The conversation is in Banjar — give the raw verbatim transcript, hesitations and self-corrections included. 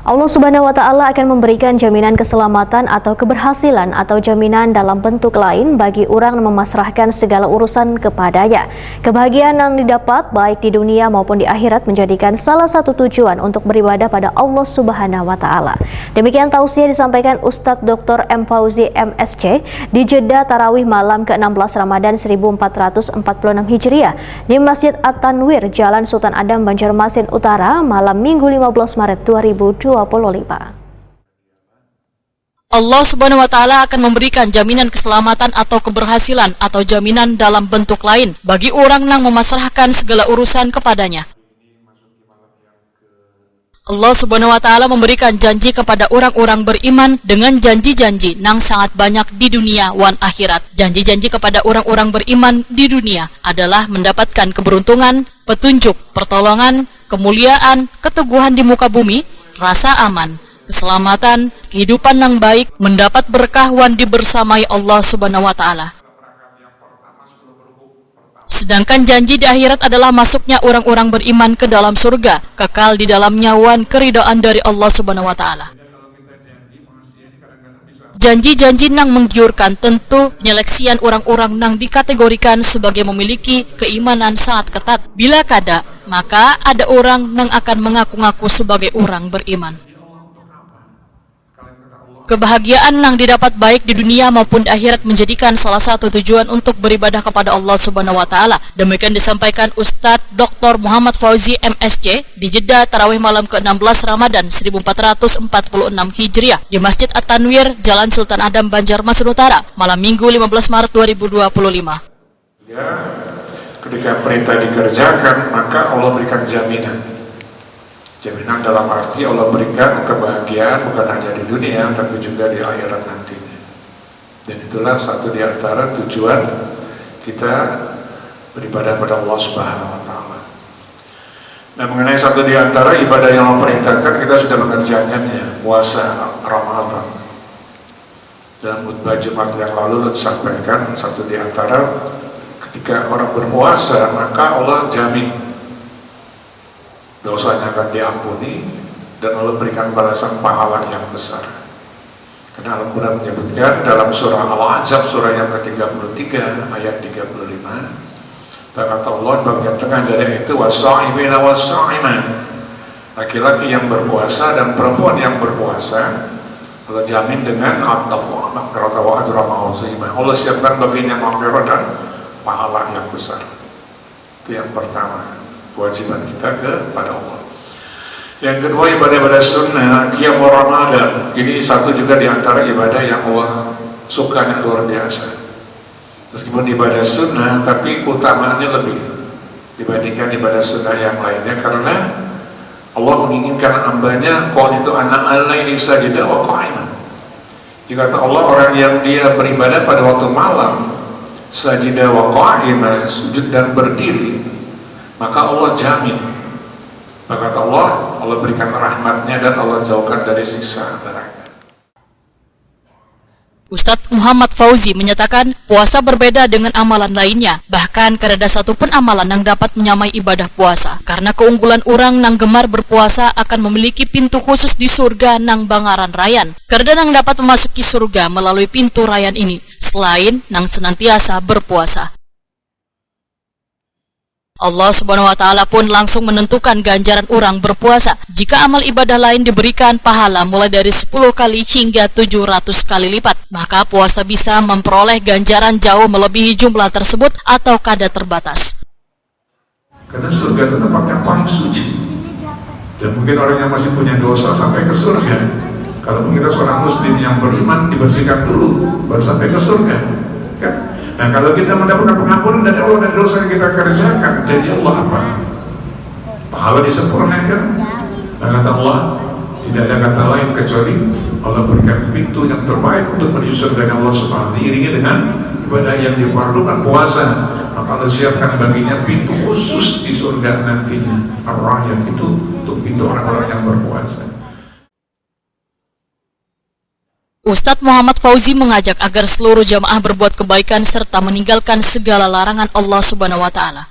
Allah Subhanahu wa Ta'ala akan memberikan jaminan keselamatan atau keberhasilan atau jaminan dalam bentuk lain bagi orang yang memasrahkan segala urusan kepadanya. Kebahagiaan yang didapat baik di dunia maupun di akhirat menjadikan salah satu tujuan untuk beribadah pada Allah Subhanahu wa Ta'ala. Demikian tausiah disampaikan Ustadz Doktor M Fauzi M Sc di jeda tarawih malam ke enam belas Ramadan seribu empat ratus empat puluh enam Hijriah di Masjid At-Tanwir, Jalan Sultan Adam, Banjarmasin Utara, malam Minggu lima belas Maret dua ribu dua puluh lima. Allah Subhanahu wa Ta'ala akan memberikan jaminan keselamatan atau keberhasilan atau jaminan dalam bentuk lain bagi orang yang memasrahkan segala urusan kepadanya. Allah Subhanahu wa Ta'ala memberikan janji kepada orang-orang beriman dengan janji-janji nang sangat banyak di dunia wan akhirat. Janji-janji kepada orang-orang beriman di dunia adalah mendapatkan keberuntungan, petunjuk, pertolongan, kemuliaan, keteguhan di muka bumi, rasa aman, keselamatan, kehidupan yang baik, mendapat berkah wan dibersamai Allah Subhanahu wa Ta'ala. Sedangkan janji di akhirat adalah masuknya orang-orang beriman ke dalam surga, kekal di dalam nyawan keridaan dari Allah Subhanahu wa Ta'ala. Janji-janji nang menggiurkan tentu penyeleksian orang-orang nang dikategorikan sebagai memiliki keimanan sangat ketat. Bila kada, maka ada orang nang akan mengaku-ngaku sebagai orang beriman. Kebahagiaan nang didapat baik di dunia maupun di akhirat menjadikan salah satu tujuan untuk beribadah kepada Allah Subhanahu wa Ta'ala. Demikian disampaikan Ustadz Doktor Muhammad Fauzi M Sc di jeda tarawih malam ke enam belas Ramadan seribu empat ratus empat puluh enam Hijriah di Masjid At-Tanwir, Jalan Sultan Adam, Banjarmasin Utara, malam Minggu lima belas Maret dua ribu dua puluh lima. Ya, ketika perintah dikerjakan, maka Allah berikan jaminan. Jaminan dalam arti Allah berikan kebahagiaan bukan hanya di dunia, tapi juga di akhirat nantinya. Dan itulah satu di antara tujuan kita beribadah pada Allah Subhanahu wa Ta'ala. Nah, mengenai satu di antara ibadah yang Allah perintahkan, kita sudah mengerjakannya, puasa Ramadan. Dalam khutbah Jumat yang lalu, Lun sampaikan satu di antara, ketika orang berpuasa, maka Allah jamin dosanya akan diampuni dan Allah berikan balasan pahala yang besar. Karena Al-Quran menyebutkan dalam surah Al-Ahzab, surah yang ketiga puluh tiga, ayat tiga puluh lima, kata Allah bagian tengah dari itu, "Wassaimina wassaimat." Laki-laki yang berpuasa dan perempuan yang berpuasa, Allah jamin dengan Allah maghfirata wa ajran azima. Allah siapkan baginya maghfirah dan pahala yang besar. Itu yang pertama, kewajiban kita kepada Allah. Yang kedua, ibadah-ibadah sunnah, qiyamul Ramadan. Ini satu juga di antara ibadah yang Allah sukanya luar biasa. Meskipun ibadah sunnah, tapi keutamaannya lebih dibandingkan ibadah sunnah yang lainnya, karena Allah menginginkan hambanya qanitan ana al-laili sajidan wa qaiman. Jika kata Allah, orang yang dia beribadah pada waktu malam, sajidan wa qaiman, sujud dan berdiri, maka Allah jamin. Maka kata Allah, Allah berikan rahmatnya dan Allah jauhkan dari siksa neraka. Ustadz Muhammad Fauzi menyatakan puasa berbeda dengan amalan lainnya, bahkan kareda satu pun amalan yang dapat menyamai ibadah puasa, karena keunggulan orang nang gemar berpuasa akan memiliki pintu khusus di surga nang bangaran Rayan. Kareda nang dapat memasuki surga melalui pintu Rayan ini, selain nang senantiasa berpuasa. Allah Subhanahu wa Ta'ala pun langsung menentukan ganjaran orang berpuasa. Jika amal ibadah lain diberikan pahala mulai dari sepuluh kali hingga tujuh ratus kali lipat, maka puasa bisa memperoleh ganjaran jauh melebihi jumlah tersebut atau kada terbatas. Karena surga itu tempat yang paling suci. Dan mungkin orang yang masih punya dosa sampai ke surga. Kalaupun kita seorang muslim yang beriman, dibersihkan dulu, baru sampai ke surga. Kan? Nah, kalau kita mendapatkan pengampunan dari Allah dari dosa yang kita kerjakan, jadi Allah apa? Pahala disempurnakan. Dan kata Allah, tidak ada kata lain kecuali Allah berikan pintu yang terbaik untuk menuju surga Allah Subhanahu wa Ta'ala. Diiringi dengan ibadah yang diperlukan, puasa, maka Allah siapkan baginya pintu khusus di surga nantinya. Ar-Rayyan itu untuk pintu orang-orang yang berpuasa. Ustadz Muhammad Fauzi mengajak agar seluruh jamaah berbuat kebaikan serta meninggalkan segala larangan Allah Subhanahu wa Ta'ala.